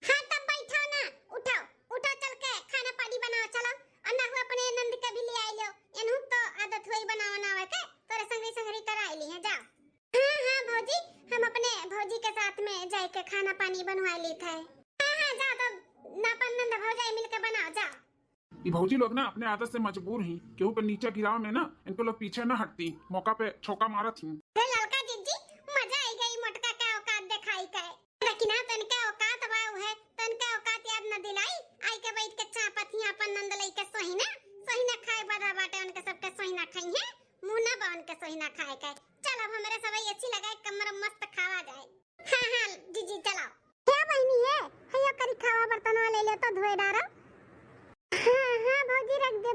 हाँ, तब बैठो ना, उठाओ, उठो, चल के खाना पानी बनाओ, चलो। और ना हुआ अपने नंद के भी ले आए लो, इनहू तो आदत हुई बनाओ ना के, तोरे संगरी संगरी कराए ली है, जाओ। हाँ, हाँ, भौजी, हम अपने भौजी के साथ में जाए के खाना पानी बनवा ली थे। हाँ, हाँ, जाओ, तब ना अपन नंद भौजाई मिलके बनाओ, जाओ। ई भौजी लोग ना अपने आदत से मजबूर ही, केहू के नीचे गिराव में ना इनको लोग पीछे ना हटती, मौका पे चौका मारत ही। अरे ललका जिज्जी, मजा आई गई मोटका का औकात दिखाई के। लेकिन हाँ, तनका औकात बा उहे, तनका औकात याद न दिलाई, आई के बैठ के चापत ही अपन नंद लई के सोहिना, सोहिना खाए बदा बाटे उनके सबके सोहिना खाई है, मुँह ना बा उनके सोहिना खाए के। चल अब हमरे सब एसी लगाए कमर मस्त खावा जाए। हाँ, हाँ, जिज्जी चलाओ। क्या बहिनी है, हैया करी खावा बर्तनवा ले ले तो धोए डारो।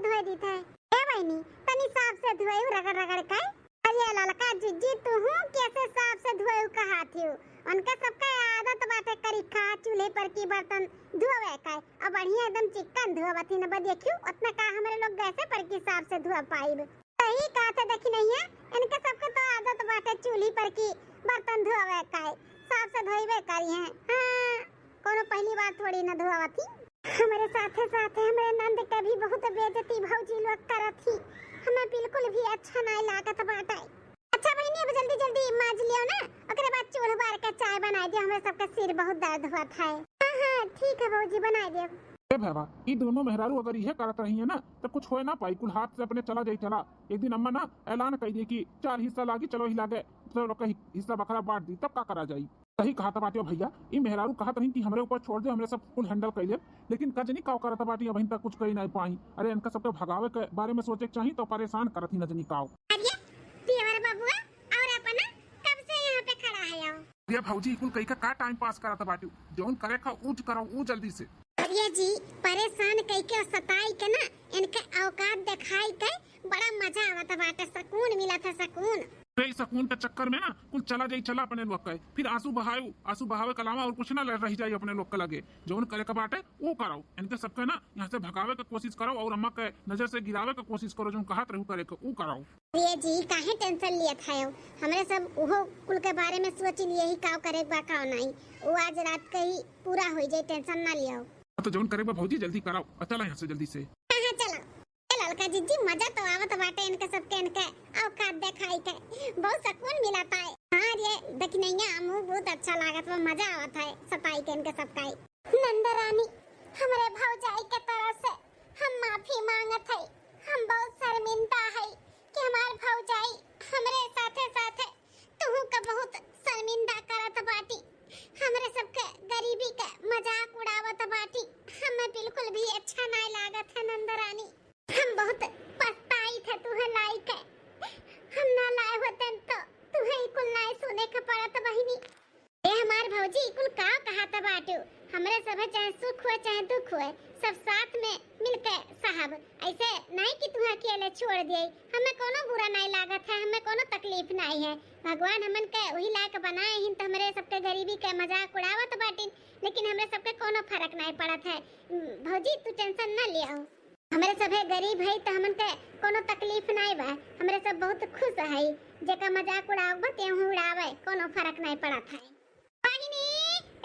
धोए दीत है। ए बहिनी, तनी साफ से धोए रगड़ रगड़ के। अरे ललका जिज्जी, तू हूँ कैसे साफ से धोए कहा थी? उनका सबका आदत बाटे करी खा चूल्हे पर की बर्तन धोवे का, और बढ़िया एकदम चिक्कन धोवत ही न। बा देखियो, उतना का हमरे लोग गैसे पर की साफ से धो पाइब? सही कहा था, देखी नहीं है, इनके सबके तो आदत बाटे चूल्ही पर की बर्तन धोवे का, साफ से धोइबे करी हैं। हाँ, कोनो पहली बार थोड़ी न धोवत ही। हमरे साथे साथे हमरे नंद के भी बहुत बेइज्जती भौजी लोग करत ही, हमें बिल्कुल भी अच्छा नहीं लागत बाटे। अच्छा बहिनी, अब जल्दी जल्दी माज लियो ना, ओकरे बाद चूल्ह बार के चाय बनाई दियो, हमरे सबके सिर बहुत दर्द होत है। हाँ हाँ ठीक है भौजी, बनाई दियो। ए भैया, ई दोनों मेहरारू अगर इहे करत रही है ना, तो कुछ होए ना पाई, कुल हाथ से अपने चला जाई चला। एक दिन अम्मा ना ऐलान कई दी कि चार हिस्सा लागी, चलो ही लागे, तो लोग का हि-, हिस्सा बखरा बांट दी, तब का करा जाई? सही कहा था बाटियो भैया, ई मेहरारू कहत रही कि हमरे ऊपर छोड़ दे, हमरे सब कुल handle कर ले, लेकिन का जनी का करत बाटी, अबहिन तक कुछ कही नहीं पाई। अरे इनका सबके भगावे के बारे में सोचे के चाही, तो परेशान करत ही न जनी काव। अरे देवर बबुआ, और अपना कब से यहाँ पे खड़ा है हो? ये भौजी कुल कही का, का time pass करत बाटी, जौन करे का ऊज करो ऊ जल्दी से। अरे जी, परेशान कई के सताई के ना, इनके औकात दिखाई के बड़ा मजा आवत बाटे, सुकून मिलत है, सुकून। ए, सुकून के चक्कर में ना कुल चला जाई, चला अपने लोग के। फिर आंसू बहाऊ, आंसू बहावे के अलावा और कुछ ना रह जाई अपने लोग के लगे। जौन करे के बाटे, वो करो। इनके सबके ना यहाँ से भगावे के कोशिश करो और अम्मा के नजर से गिरावे के कोशिश करो, जौन कहत रहू करे के, वो करो। ये जी, काहे tension लियत है? हमरे सब उहो कुल के बारे में सोच लिए ही, का करे के बा, का नहीं। वो आज रात के ही पूरा हो जाए, tension ना लियो। तो जौन करे के बा भौजी, जल्दी कराओ और चला यहाँ से जल्दी से। हाँ, हाँ, चलो। ए ललका जिज्जी, मजा तो आवत बाटे इनके सबके, इनके औकात देखाई के। बहुत सुकून मिलत है। हाँ रे दखिनैया, हमहू बहुत अच्छा लागत बा, मजा आवत है सताई के इनके सबका। नंद रानी, हमरे भौजाई के तरफ से हम माफी मांगत है। हम बहुत शर्मिंदा है कि हमार भौजाई हमरे साथे साथे तुहू का बहुत शर्मिंदा करत बाटी। हमरे सबके गरीबी के मजाक उड़ावत बाटी। हमें बिल्कुल भी अच्छा नाय लागत है नंद रानी। हम बहुत पछताई थे तुहे लाई के। हम ना लाए होते तो तुहे ई कुल नाय सुने के पड़त बहिनी। ए हमार भौजी, ई कुल का कहत बाटू? हमरे सभे चाहे सुख होए चाहे दुख होए, सब साथ में मिलके सहब। ऐसे नहीं कि तुहे अकेले छोड़ दिए। हमें कोनो बुरा नहीं लागत है, हमें कोनो तकलीफ नहीं है। भगवान हमन के वही लायक बनाए हिन, तो हमरे सबके गरीबी के मजाक उड़ावत बाटिन, लेकिन हमरे सबके कोनो फर्क नहीं पड़त है। उम, भौजी, तू tension ना लियो। हमरे सभे गरीब है, तो हमन के कोनो तकलीफ नहीं बा। हमरे सब बहुत खुश है। जेका मजाक उड़ावे बा, तेहू उड़ावे, कोनो फर्क नहीं पड़त है। बहिनी,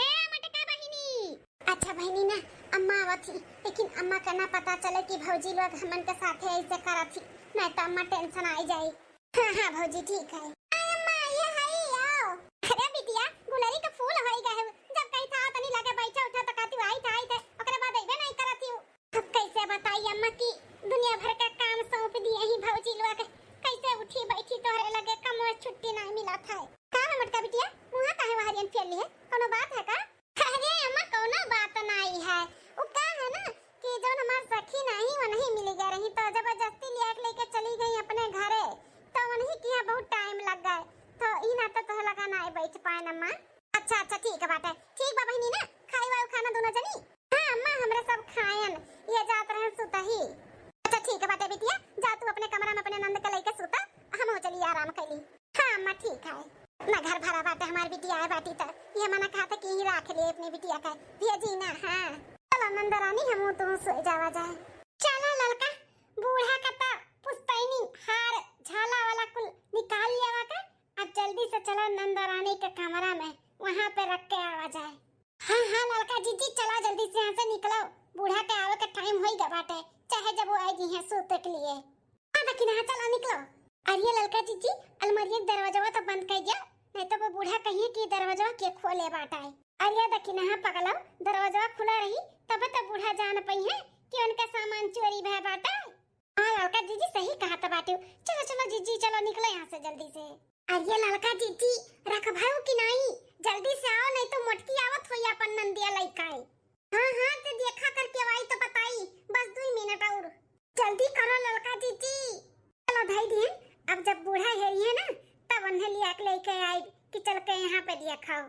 ए मटका बहिनी। अच्छा बहिनी ना, अम्मा आवत ही, लेकिन अम्मा का ना पता चले कि भौजी लोग हमन के साथे ऐसे करत ही, नहीं तो अम्मा tension आई जाई। हाँ, हाँ भौजी, ठीक है। आ अम्मा, ये हई, आओ। अरे बिटिया, गुलरी का फूल होई गए, जब कही था तनी लगे बैठे उठे तो कहती आई था, आई थे, ओकरे बाद अइबे नहीं करत ही। अब कैसे बताई अम्मा कि दुनिया भर का काम सौंप दिए ही भौजी लोग, कैसे उठी बैठी तोहरे लगे, कमो छुट्टी नहीं मिला था। का है मोटका बिटिया, मुँह काहे वहारियन फेर ली है, कोनो बात है का? अरे अम्मा, कोनो बात नहीं है। उ का है ना कि जौन हमार सखी नहीं, वो नहीं मिली गए रही, तो जबरदस्ती लिया के लेके चली गई अपने घरे, तो उन्हीं के यहाँ बहुत time लग गए, तो ई नाते तोह लगा ना बैठ पाए न अम्मा। अच्छा, अच्छा, ठीक है बाटे, ठीक बा बहिनी ना, खाई वाई खाना दोनों जनी। हाँ अम्मा, हमरे सब खायन, ये जात रहन सुतही। अच्छा ठीक है बाटे बिटिया, जा तू अपने कमरा में अपने नंद के लेके सुता, हम हो चली आराम कैली। हाँ अम्मा, ठीक है। ना घर भरा बाटे हमार बिटिया है बाटी त, ये मना कहा था कि यहीं राख ले अपने बिटिया का, भेजी ना। हाँ चलो नंद रानी, हम तू सोए जावा जाए। चलो ललका, बूढ़ा का तो पुस्तैनी हार झाला वाला कुल निकाल लिया का, अब जल्दी से चलो नंद रानी के कमरा में, वहाँ पे रख के आवा जाए। हाँ हाँ ललका जीजी, चलो जल्दी से यहाँ से निकलो, बूढ़ा के आवे का time होई गा बाटे, चाहे जब वो आएगी यहाँ सोते के लिए। हाँ दखिनहा, चलो निकलो। अरे ललका जीजी, अलमारिया के दरवाजवा तो बंद कर दिया, नहीं तो वो बूढ़ा कहिए कि दरवाजवा के खोले बाटा है। अरे दखिनहा पगलो, दरवाजवा खुला रही तब तो बूढ़ा जान पई है कि उनका सामान चोरी भय बाटा। हाँ ललका जीजी सही कहा था बाटू, चलो चलो जीजी चलो निकलो यहाँ से जल्दी से। अरे ललका जीजी, रखभाऊ कि नहीं, जल्दी से आओ, नहीं तो मोटकी आवत होई अपन नंदिया लइका है। हाँ हाँ, ते देखा करके आई तो बताई, बस दुई मिनट और। जल्दी करो ललका जीजी। चलो धई दिए, अब जब बूढ़ा हेरी है ना, तब उन्हें लिया के लेके आई कि चल के यहाँ पे दिया खाओ।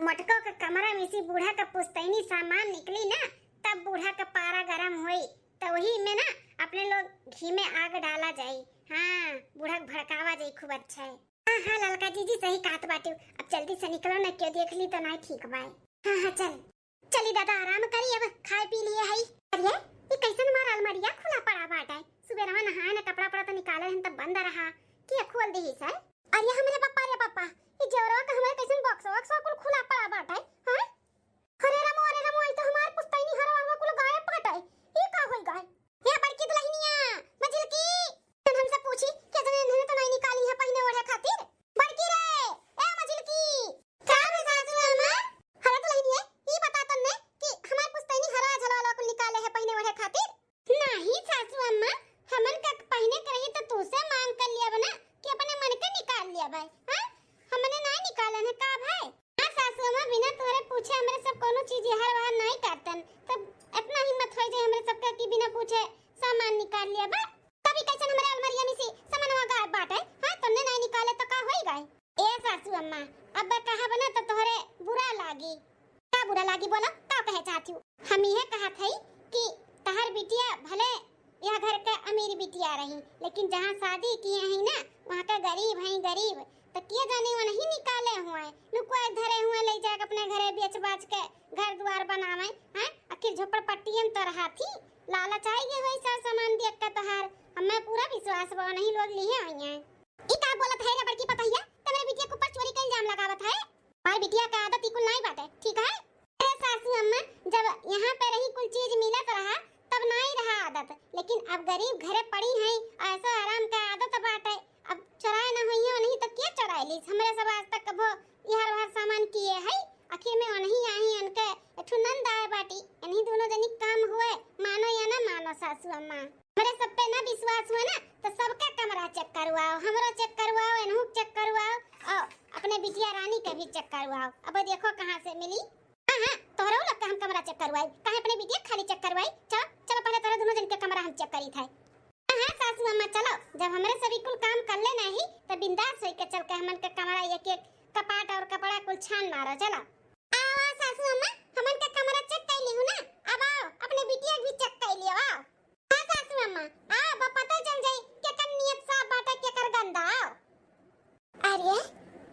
मोटको के कमरा में से बूढ़ा का पुस्तैनी सामान निकली ना, तब बूढ़ा का पारा गरम होई, तो वही में ना अपने लोग घी में आग डाला जाई। हाँ, बूढ़ा के भड़कावा जाई खूब अच्छा है। हाँ, हाँ, ललका जीजी सही कहत बाटिउ। अब जल्दी से निकलो ना, केउ देख ली तो नाहीं ठीक बाय। हाँ, हाँ, चल। चली दादा, आराम करी, अब खाए पी लिए हई। अरे, ई कैसन हमार अलमारिया खुला पड़ा बाटे? सुबेरवा नहाए न, कपड़ा उपड़ा तो निकाले हन, तब बंद रहा। के खोल दिहिस है? अरे हमरे पापा रे पापा, ई जेवरवा का हमरे कैसन बॉक्स वॉक्स कुल खुला पड़ा बाटे, हाँ? अरे रामो, अरे रामो, ई तो हमार पुस्तैनी हरवा हरवा कुल गायब बाटे। ई का होई गाय? हे बड़की दुल्हनिया, मझिलकी, तन हमसे पूछी, के जने इन्हने तो नाहीं निकाली है पहिने ओढ़े खातिर? बड़की रे, ए मझिलकी। का रे सासू अम्मा? अरे दुल्हनिया, ई बता तन्ने कि हमार पुस्तैनी हरवा झलवा कुल निकाले है पहिने ओढ़े खातिर? नाहीं सासू अम्मा, हमन का पहिने के रही तो तूसे मांग कर लियाब ना कि अपने मन के निकाल लियाब, हाँ? हमने नाहीं निकालन है का भाई? हाँ सासू अम्मा, बिना तोहरे पूछे हमरे सब कौनो चीज हर बाहर नाहीं करतन, तब इतना हिम्मत होइ जाए हमरे सबका कि बिना पूछे सामान निकाल लियाब। तभी कैसन हमरे अलमारिया में से सामानवा गायब बाटे, हाँ? तन्ने नाहीं निकाले तो का होई गाय? ए सासू अम्मा, अब कहब ना तो तोहरे बुरा लागी। का बुरा लागी बोला, का कहे चाहत हू? हम इहे कहत हई कि तहर बिटिया भले यह घर के अमीर बिटिया रही, लेकिन जहाँ शादी किए हई ना, वहाँ के गरीब हई, गरीब। तो के जाने वो नहीं निकाले हुए, लुकवा धरे हुए, ले जाके अपने घरे बेच बाच के घर दुआर बनावे, हैं? आखिर झोपड़पट्टियन तो रहा थी, लालच आई गए होई सब सामान देख के तोहार। हमें पूरा विश्वास बा, नहीं लोग लिए हुई हैं। ई का बोलत है रे बड़की पतोहिया? ते हमरे बिटिया के ऊपर चोरी का इल्जाम लगावत है। हमार बिटिया का आदत ई कुल नाई बाटे, ठीक है? अरे सासू अम्मा, जब यहाँ पे रही कुल चीज मिलत रहा, तब नाई रहा आदत, लेकिन अब गरीब घरे पड़ी हैं, ऐसो आराम का आदत बाटे। अब चोराए ना होइए नहीं तो के चोराए लीस? हमरे सब आज तक कभो इहर उहर सामान किए है। आखिर में ओनही आई, उनके एक ठो नंद आए बाटी, इन्हीं दोनों जनी काम हुए, मानो या ना मानो सासू अम्मा। हमरे सब पे ना विश्वास हुआ ना, तो सबका कमरा चेक करवाओ, हमरो चेक करवाओ, इनहू चेक करवाओ, और अपने बिटिया रानी के भी चेक करवाओ। अब देखो कहाँ से मिली। हाँ, हाँ, तोहरो लोग के हम कमरा चेक करवाई, काहे अपने बिटिया खाली चेक करवाई? चलो, चलो, पहले तोहरे दोनों जन के कमरा हम चेक करी थे। हाँ, हाँ, सासू अम्मा, चलो, जब हमरे सब ई कुल काम कर ले नाही, तो बिंदास होई के चल के हमन के कमरा एक एक कपाट और कपड़ा कुल छान मारो, चलो। आवा सासू अम्मा, हमन के कमरा चेक कर ली हूँ ना, अब आओ, अपने बिटिया के भी चेक कर लियो, आओ। हाँ सासू अम्मा, आओ, अब पता चल जाई केकर नियत साफ बाटे, केकर गंदा, आओ। अरे,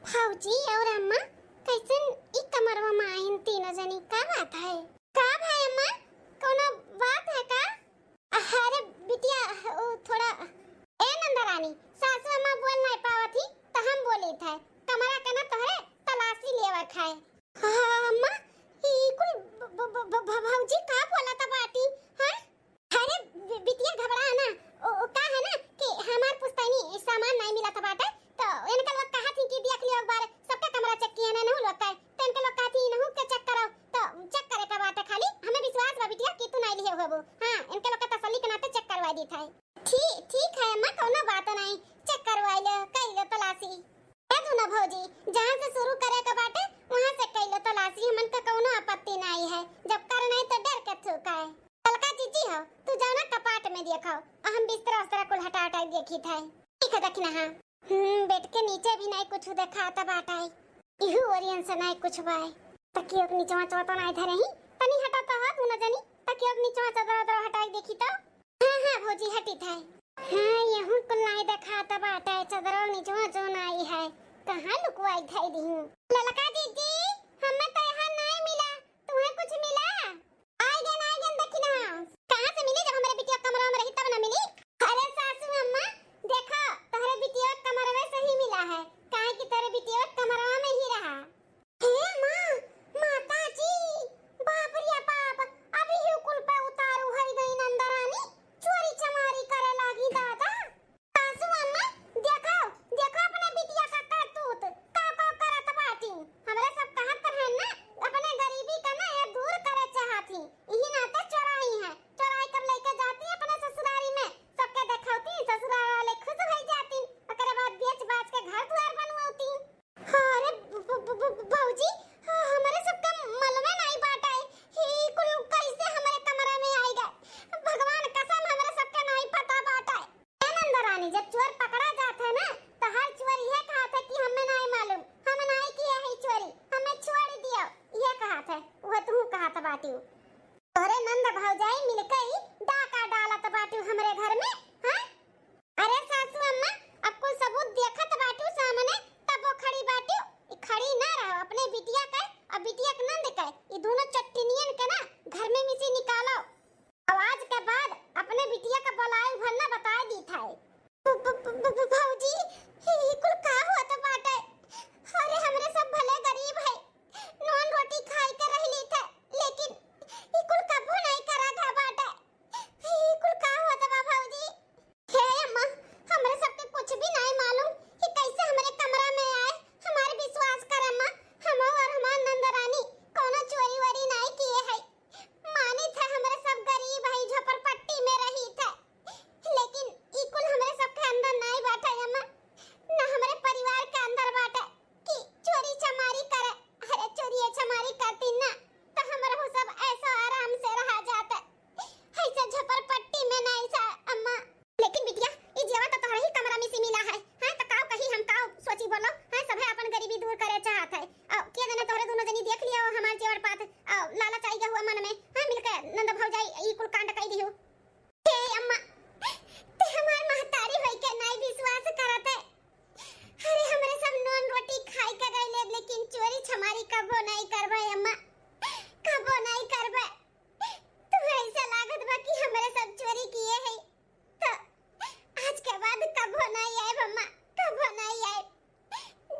भौजी और अम्मा, कैसन ई कमरवा में आइन तीनों जनी, का बात है? का भाई अम्मा, कोनो बात है का? अरे बिटिया, उ थोड़ा, ए नंदरानी, सासू अम्मा बोल नहीं पावत ही, त हम बोली थे, कमरा के ना तोहरे तलाशी लेवे खाए। हाँ, अम्मा, ई कुल ब-, ब-, ब-, ब-, भ-, भौजी का बोला था बाटी, हाँ? अरे बि-, बिटिया घबरा ना, ओ, ओ का है ना कि हमार पुश्तैनी सामान नहीं मिला था बाटे, तो इनका लोग कहा थी कि देख लियो एक बार, सबका कमरा चेक किए ना, नहू लोग का, तो इनका लोग कहा थी नहू के चेक करो, तो चेक करे का बाटे खाली, हमें विश्वास बा बिटिया कि तू नहीं लिए होबो। हाँ, इनका लोग का तसल्ली के नाते चेक करवा दी था। ठीक, ठीक है अम्मा, कोनो बात नहीं, चेक करवा ले, कर ले तलाशी। ए दुनो भौजी, जहाँ से शुरू करे के बाटे, वहाँ से कइलो तलाशी, हमन का कौनो आपत्ति नाई है। जब कर नहीं तो डर के थूका है। ललका जीजी हो, तू जाओ ना कपाट में देखो, और हम बिस्तरा उस्तरा कुल हटा हटा के देखी थे। ठीक है, दखिना हाँ। हम्म, बेड के नीचे भी नहीं कुछ देखात बाटे। इहू ओरियन से नहीं कुछ बाय। तकियो के नीचवा चवा तो नहीं धरे ही। तनी हटा तो हो दुनो जनी, तकियो के नीचवा चदरा उदरा हटा के देखी तो। हाँ, हाँ, भौजी, हटी थे। हाँ, यहूँ कुल नाई देखात बाटे, चदरो निचवा जो नाई है। कहाँ लुकवाई धई दिहूँ? ललका जीजी, हमें तो यहाँ नाई मिला, तुम्हें कुछ मिला? आई गन, आई गन, दखिना। कहाँ से मिली, जब हमरे बिटिया कमरा में रही तब ना मिली? अरे सासू अम्मा, देखो, तोहरे बिटिया कमरवे से ही मिला है, काहे कि तोहरे बिटिया कमरवा में ही रहा। हे माँ, माता जी, बाप रे बाप, अभी ही कुल पे उतारू है गई नंदरानी, चोरी चमारी करे लागी दादा। सासू अम्मा, देखो, देखो अपने बिटिया का करतूत, का का करत बाटे। घर में, हाँ? अरे सासू अम्मा, अब कुल सबूत देखत बाटू सामने, तब वो खड़ी बाटू। ई खड़ी ना रहो, अपने बिटिया के और बिटिया के नंद के, ई दोनों चट्टिनियन के ना घर में में से निकालो। और आज के बाद अपने बिटिया का बोलाए भर ना बताए दी था। ब-, ब-, ब-, ब-, भौजी, ई कुल का होत बाटे? अरे हमरे सब भले गरीब है, नून रोटी खाई के रह ली थे, लेकिन ई कुल कबो नहीं करा था बाटे। ई कुल का होत बा भौजी? हे अम्मा, हमरे सबके कुछ भी नहीं मालूम कि कैसे हमरे कमरा में आए। हमारे विश्वास कर अम्मा, हम और हमार नंद रानी कोनो चोरी वोरी नहीं किए है। मानित है हमरे सब गरीब है, झोपड़पट्टी में रहित है, लेकिन ई कुल हमरे सबके अंदर नहीं बाटे अम्मा, ना हमरे परिवार के अंदर बाटे कि चोरी चमारी करे। अरे चोरी चमारी करती ना तो हमरहू सब ऐसा आराम से रहा जाते, ऐसे झोपड़पट्टी में नहीं सा अम्मा। लेकिन बिटिया, ई जेवर तो तोहरे ही कमरा में से मिला है, हैं? तो काव कही हम, काव सोची बोलो, हैं? सभे अपन गरीबी दूर करे चाहत है। आओ, के जने तोहरे दोनों जनी देख लिया हो हमार जेवर पात, आओ, लालच आई गया हुआ मन में, हैं? मिलके नंद भौजाई ई कुल कांड कई दिहु। हे अम्मा, ते हमार महतारी होई के नाई विश्वास करत है। अरे, हमरे सब नून रोटी खाई के गइले, लेकिन चोरी चमारी कबो नाई करबे अम्मा, कबो नाई करबे। तुम्हें ऐसा लागत बा कि हमरे सब चोरी किए है, तो आज के बाद कबो नाई आए अम्मा, कबो नाई आए।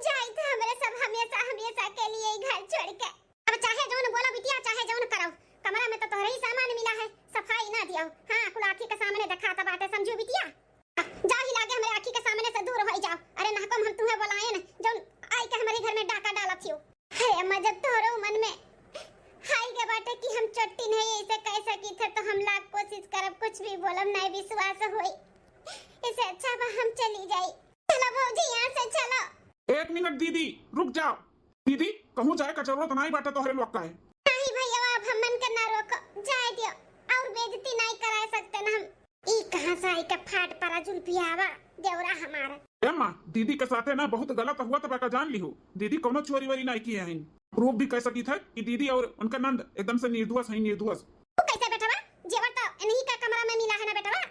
जाई तो हमरे सब हमेशा, हमेशा के लिए ई घर छोड़ के। अब चाहे जौन बोलो बिटिया, चाहे जौन करो, कमरा में तो तोहरे ही सामान मिला है, सफाई ना दियो। हाँ, कुल आँखी के सामने देखात बाटे, समझू बिटिया? जाओ ही लागे हमरे आँखी के सामने से दूर होई जाओ। अरे नहकम हम तुम्हें बोलाए न, जौन आई के हमरे घर में डाका डालत हियो। अरे अम्मा, जब तोहरो मन में हाई के बाटे कि हम चोट्टी नहीं ऐसे कह सकी थे, तो हम लाख कोशिश करब, कुछ भी बोलब नहीं विश्वास होई। इसे अच्छा बा हम चली जाई। चलो भौजी, यहाँ से चलो। एक मिनट दीदी, रुक जाओ। दीदी, कहूँ जाए का जरूरत नहीं बाटे तोहरे लोग का है। नहीं भैया, अब हमन के ना रोको, जाए दियो, और बेइज्जती नहीं करा सकते ना हम। ई कहाँ से आई के फाट परा जुल्फियावा, देवरा हमारा। ए माँ, दीदी के साथे ना बहुत गलत हुआ तबा का जान लिहो। दीदी कौनो चोरी वोरी नहीं किए हैं। प्रूफ भी कह सकी थे कि दीदी और उनका नंद एकदम से निर्दोष हैं, निर्दोष। तू कैसे बेटवा? जेवर तो इन्हीं का कमरा में मिला है ना बेटवा।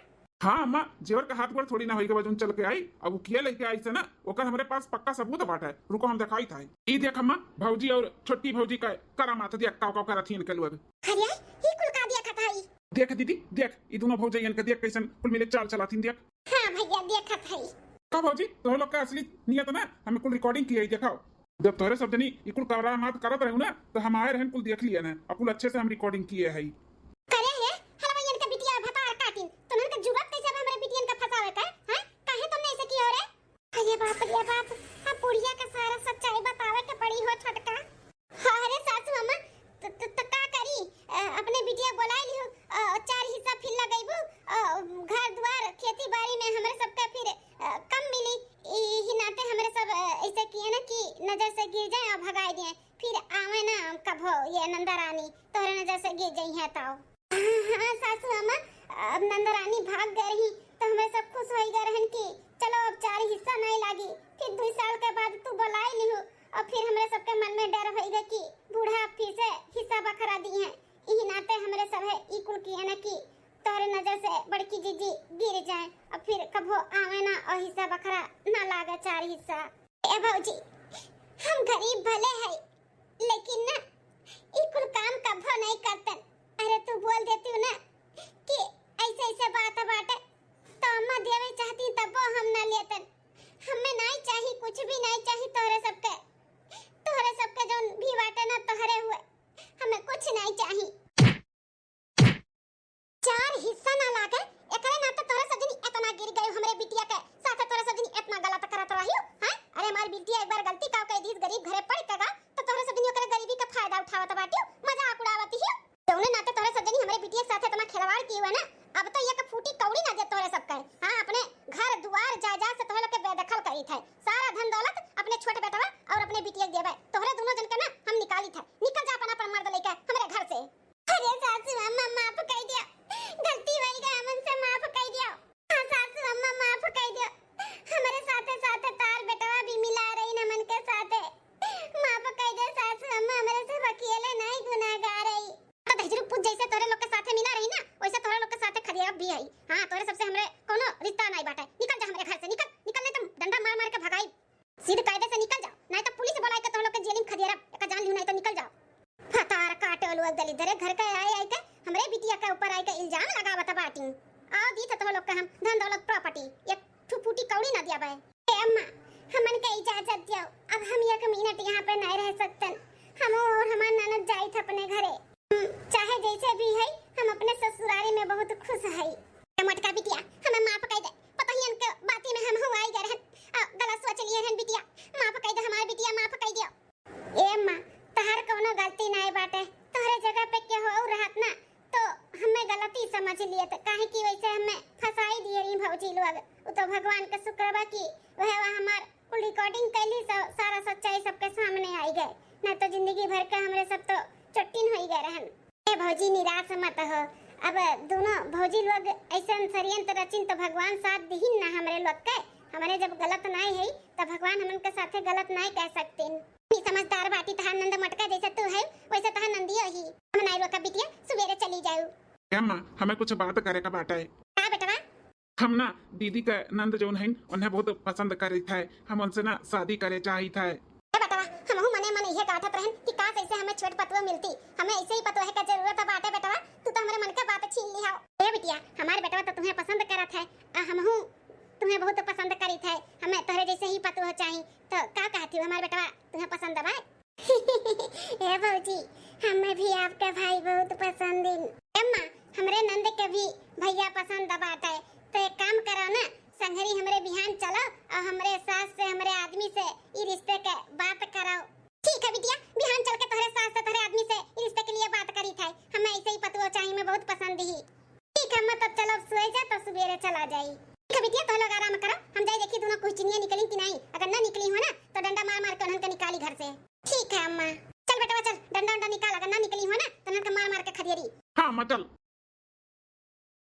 हाँ अम्मा, जेवर का हाथ गोड़ थोड़ी ना होई के बा जौन चल के आई। अब वो किया लेके आई से ना, ओकर हमरे पास पक्का सबूत बाटे। रुको हम दिखाई था। ई देख अम्मा, भौजी और छोटी भौजी का करामात देख, काव काव करत ही इनके लोग। अरे, ई कुल का देखत हई? देख दीदी, देख, ई दोनों भौजैयन के देख कैसन कुल मिले चाल चलाथिन देख। हाँ भैया, देखत हई। का भौजी, तोह लोग का असली नियत ना, हमें कुल रिकॉर्डिंग किए ही देखाओ। जब तोहरे सब जनी ई कुल करामात करत रहू ना, तो हम आए रहन कुल देख लिए ना, और कुल अच्छे से हम रिकॉर्डिंग किए हई। करे हे, हलवाइयन के बिटिया भतार काटिन, तुमन के जुर्रत कैसे अब हमरे बिटियन का फंसावे के, हैं? काहे तुमने ऐसे किया हो रे? अरे बाप रे बाप, अब बुढ़िया के सारा सच्चाई बतावे के पड़ी हो छोटका। हाँ, अरे सासू अम्मा, त, त, त का करी? अ, अपने बिटिया बोलाए लियो, अ, चार हिस्सा फिर लगैबू, अ, घर द्वार, खेती बाड़ी में हमरे सबका फिर, अ, कम मिली। इही नाते हमरे सब, अ, ऐसे किए ना कि नजर से गिर जाए और भगाए दिए, फिर आवे ना कभो ये नंदा रानी, तोहरे नजर से गिर जाई है तो। हाँ, सासू अम्मा, अब नंदरानी भाग गए रही, तो हमरे सब खुश होई गए रहन कि चलो, अब चार हिस्सा नहीं लागी। फिर दो साल के बाद तू बुलाई लिहू, और फिर हमरे सबके मन में डर होई गए कि बूढ़ा फिर से हिस्सा बखरा दी है। इही नाते हमरे सब है ई कुल किए ना कि तोहरे नजर से बड़की जीजी गिर जाए, और फिर कभो आवे ना और हिस्सा बखरा ना लागे चार हिस्सा। ए भौजी, हम गरीब भले है, लेकिन ना, ई कुल काम कभो नहीं करतन। अरे, तू बोल देती ना कि ऐसे, ऐसे बात बाटे, तो अम्मा देवे चाहती, तबो हम ना लेतन। हमें नहीं चाही, कुछ भी नहीं चाही तोहरे सबके। तोहरे सबके जौन भी बाटे ना, तोहरे हुए, हमें कुछ नहीं चाही। चार हिस्सा ना लागे, एकरे नाते तोहरे सजनी इतना गिर गए हमरे बिटिया के साथे, तोहरे सजनी इतना गलत करत रहियो, हैं? अरे हमार बिटिया एक बार गलती का कह दीस, गरीब घरे पड़ के गा, तो तोहरे सजनी ओकरे गरीबी का फायदा उठावत बाटियो, मजाक उड़ावत हियो। जौने नाते तोहरे सजनी हमरे बिटिया के साथे इतना खिलवाड़ की हुआ ना, अब तो ये के फूटी कौड़ी ना दे तोहरे सबके। हाँ, अपने घर दुआर जायदाद से तोहरे लोग के बेदखल करी थे, सारा धन दौलत अपने छोट बेटवा और अपने बिटिया के देवे। तोहरे दोनों जन के ना हम निकाली थे, निकल जा अपन अपन मर्द लेके हमरे घर से। अरे सासू अम्मा, माफ कर दिया, गलती हो गई हमन से। हाँ, तोरे सबसे हमरे कौनो रिश्ता नाई बाटे। निकल जा हमरे घर से, निकल, निकल, नहीं तो डंडा मार मार के भगाई। सीधे कायदे से निकल जाओ, नहीं तो पुलिस बुलाए के तुम लोग के जेल में खदेरब। एका जान लियो, नहीं तो निकल जाओ। फतार काटे लोग दलिद्दर घर के आए आए के हमरे बिटिया के ऊपर आए के इल्जाम लगावत बाटी। आओ दी तो तुम लोग के हम धन दौलत प्रॉपर्टी, एक ठू फूटी कौड़ी ना दिया बे। ए अम्मा, हमन के इजाजत दियो, अब हम एक मिनट यहाँ पे नहीं रह सकतन। हम और हमार ननद जाइत अपने घरे। हम्म, चाहे जैसे भी है, हम अपने ससुरारी में बहुत खुश है। ए मोटका बिटिया, हमें माफ कर दे। पतोहियन के बाती में हम हुआई गए रहन, आ, गलत सोच लिए रहन बिटिया। माफ कर दे हमार बिटिया, माफ कर दियो। ए अम्मा, तहार कौनो गलती नाई बाटे, तोहरे जगह पे केहू और रहत ना, तो हमें गलती समझ लिए, तो काहे कि वैसे हमें फंसाई दिए रही भौजी लोग। उ तो भगवान के शुक्र बा कि वह, वह हमार कुल रिकॉर्डिंग कैली, सब सारा सच्चाई सबके सामने आई गए, ना तो जिंदगी भर के हमरे सब तो चोटिन होई गए रहन। ए भौजी, निराश मत हो। अब दोनों भौजी लोग ऐसन षड्यंत्र रचिन तो भगवान साथ दिहिन ना हमरे लोग के। हमरे जब गलत नाई है तो भगवान हमन के साथे गलत नाई कह सकतीन। इतनी समझदार बाटी तहार नंद मटका, जैसे तू है वैसे तहार नंदियो ही। हम नाई रोका बिटिया, सुबेरे चली जाऊ। ए अम्मा, हमें कुछ बात करे का बाटे। का बेटवा? हम ना दीदी का नंद जौन हईन, उन्हें बहुत पसंद करित है, हम उनसे ना शादी करे चाहित है। ए बेटवा, हमहू मने मन इहे काटत रहन कि काश ऐसे हमें छोट पतोह मिलती, हमें ऐसे ही पतोह का जरूरत बाटे बेटवा, तू तो हमरे मन के बात छीन लिहाओ। ए बिटिया, हमार बेटवा तो तुम्हें पसंद करत है, आ हमहू तुम्हें बहुत पसंद करित है, हमें तोहरे जैसे ही पतोह चाही, तो का कहती हो हमार बेटवा तुम्हें पसंद बा? ए भौजी, हमें भी आपके